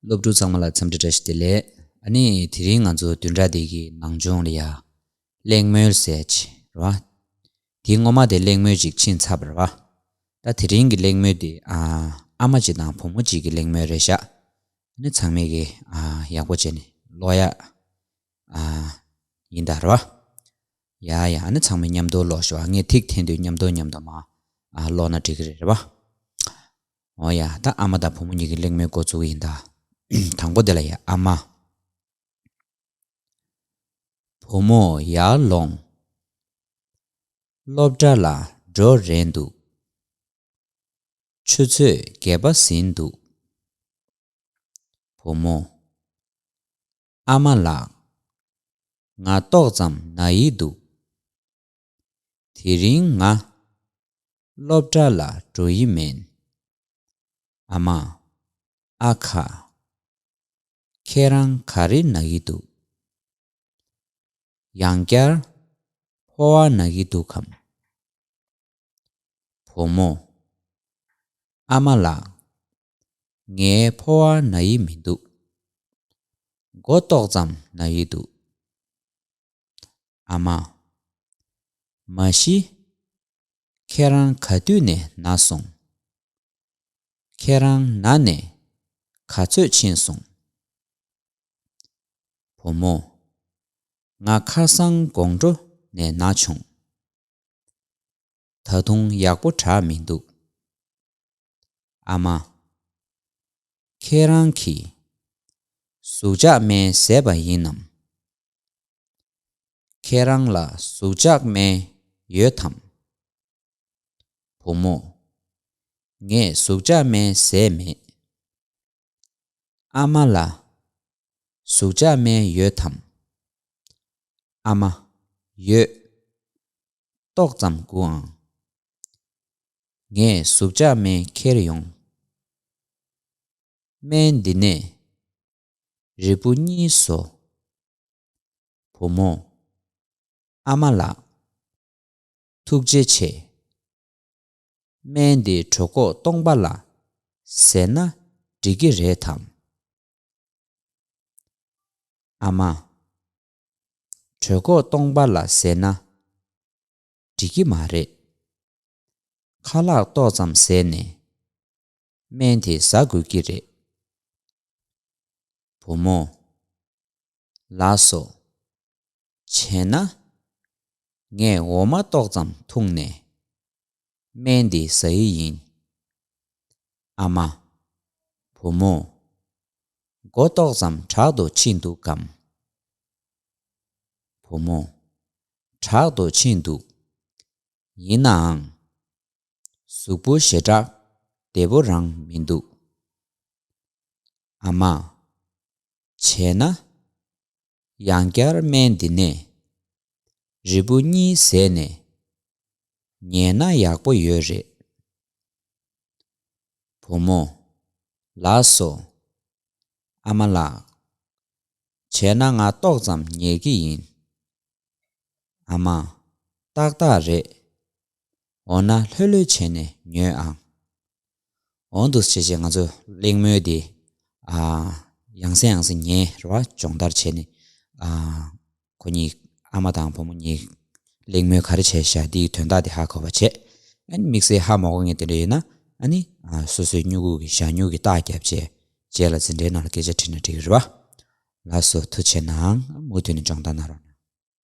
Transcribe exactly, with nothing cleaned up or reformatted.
སློབ་ཕྲུག་ཚང་མ་ལ་འཚམས་འདྲི་བཀྲ་ཤིས་བདེ་ལེགས། ཨ་ནི་དེ་རིང་ང་ཚོ་བདུན་ཕྲག་འདི་གི་ནང་སྦྱོང་ལ་ཡ། གླེང་མོལ་ཟེར་ཅིག་རེད་བ། དེ་སྔོན་མ་དེ་གླེང་མོལ་ཅིག་ཕྱིན་ཚར་བ་རེད་བ། ད་དེ་རིང་གི་གླེང་མོལ་དེ་ཨ་ཨ་མ་ཅིག་དང་བུ་མོ་ཅིག་གི་གླེང་མོལ་རེད་ཤག་ཨ་ནི་ཚང་མས་གི་ཨ་ཡག་པོ་བྱས་ནས་ཀློག་ཡ་ཨ་ཡིན་ད་རེད་བ། ཡ་ཡ། ཨ་ནི་ཚང་མས་མཉམ་དུ་ཀློག་ཤོག་ཨ། ངས་ཐིག་འཐེན་དུས་མཉམ་དུ་མཉམ་དུ་མ་ཨ་ཀློག་ན་འགྲིག་གི་རེད་རེད་བ། འོ་ཡ། ད་ཨ་མ་དང་བུ་མོ་གཉིས་ཀྱི་གླེང་མོལ་འགོ་བཙུགས་ཡིན་ད། དང་པོ་དེ་ལ་ཡ། ཨ་མ། བུ་མོ་ཡར་ལོངས། སློབ་གྲྭ་ལ་འགྲོ་རན་འདུག་ཆུ་ཚོད་བརྒྱད་པ་ཟིན་འདུག་བུ་མོ། ཨ་མ་ལགས། ང་ཏོག་ཙམ་ན་ཡི་འདུག་དེ་རིང་ང་སློབ་གྲྭ་ལ་འགྲོ་ཡི་མེད། ཨ་མ། ཨ་ཁ། ཁྱེད་རང་ག་རེ་ན་གི་འདུག་ཡང་བསྐྱར་ཕོ་བ་ན་གི་འདུག་གམ། བུ་མོ། ཨ་མ་ལགས། ངའི་ཕོ་བ་ན་ཡི་མི་འདུག་མགོ་ཏོག་ཙམ་ན་ཡི་འདུག་ཨ་མ། མ་གཞི། ཁྱེད་རང་ག་དུས་ནས་ན་སོང་། ཁྱེད་རང་ན་ནས་ག་ཚོད་ཕྱིན་སོང་། བུ་མོ། ང་ཁ་སང་དགོང་དྲོ་ནས་ན་བྱུང་། ད་དུང་ཡག་པོ་དྲག་མི་འདུག་ཨ་མ། ཁྱེད་རང་གིས་ཟུག་འཇགས་སྨན་བཟས་པ་ཡིན་ནམ། ཁྱེད་རང་ལ་ཟུག་འཇགས་སྨན་ཡོད་དམ། བུ་མོ། ངས་ཟུག་འཇགས་སྨན་བཟས་མེད། ཨ་མ་ལགས། ཟུག་འཇགས་སྨན་ཡོད་དམ། ཨ་མ། ཡོད། ཏོག་ཙམ་སྒུག་ཨང་། ངས་ཟུག་འཇགས་སྨན་ཁྱེར་ཡོང་། སྨན་འདི་ནས་རིལ་བུ་གཉིས་བཟོ། བུ་མོ། ཨ་མ་ལགས། ཐུགས་རྗེ་ཆེ། སྨན་འདི་གྲོད་ཁོག་སྟོང་པ་ལ་བཟས་ན་འགྲིག་གི་རེད་དམ། ཨ་མ། གྲོད་ཁོག་སྟོང་པ་ལ་བཟས་ན་འགྲིག་གི་མ་རེད། ཁ་ལག་ཏོག་ཙམ་བཟས་ནས་སྨན་དེ་ཟ་དགོས་ཀྱི་རེད། བུ་མོ། ལགས་སོ། བྱས་ན། ངས་འོ་མ་ཏོག་ཙམ་འཐུང་ནས་སྨན་འདི་ཟ་ཡི་ཡིན། ཨ་མ། བུ་མོ། མགོ་ཏོག་ཙམ་དྲག་ཏུ་ཕྱིན་འདུག་གམ། བུ་མོ། དྲག་ཏུ་ཕྱིན་འདུག་ཡིན་ནའང་། གཟུགས་པོ་ཞེ་དྲག་བདེ་པོ་རང་མི་འདུག་ཨ་མ། བྱས་ན། ཡང་བསྐྱར་སྨན་འདི་ནས་རིལ་བུ་གཉིས་བཟས་ནས་ཉལ་ན་ཡག་པོ་ཡོད་རེད། བུ་མོ། ལགས་སོ། ཨ་མ་ལགས། བྱས་ན་ང་ཏོག་ཙམ་ཉལ་གྱི་ཡིན། ཨ་མ། ཏག་ཏག་རེད། འོ་ན་ལྷོད་ལྷོད་བྱས་ནས་ཉོན་ཨང་། འོ་འདུག་སེ་བྱས་བྱས་ང་ཚོ་གླེང་མོལ་འདི་ཨ་ཡང་སེ་ཡང་སེ་ཉན་རེད་བ། སྦྱོང་བརྡར་བྱས་ནས་ཨ་ཁོ་གཉིས། ཨ་མ་དང་བུ་མོ་གཉིས་གླེང་མོལ་ག་རེ་བྱས་ཤག་འདིའི་དོན་དག་དེ་ཧ་གོ་བ་བྱས། ཨ་ནི་དམིགས་བསལ་ཧ་མ་གོ་མཁན་དེ་འདྲ་ཡོད་ན། ཨ་ནི་ཨ་སོ་སོའི་སྨྱུ་གུ་གི་ཞྭ་སྨྱུག་གི་རྟགས་བརྒྱབ་བྱས། རྗེས་ལ་འཛིན་གྲྭའི་ནང་ལ་སྐད་ཆ་དྲིས་ན་འགྲིག་གི་རེད་བ། ལགས་སོ། ཐུགས་རྗེ་གནང་། མུ་མཐུད་ནས་སྦྱོང་བརྡར་གནང་རོགས།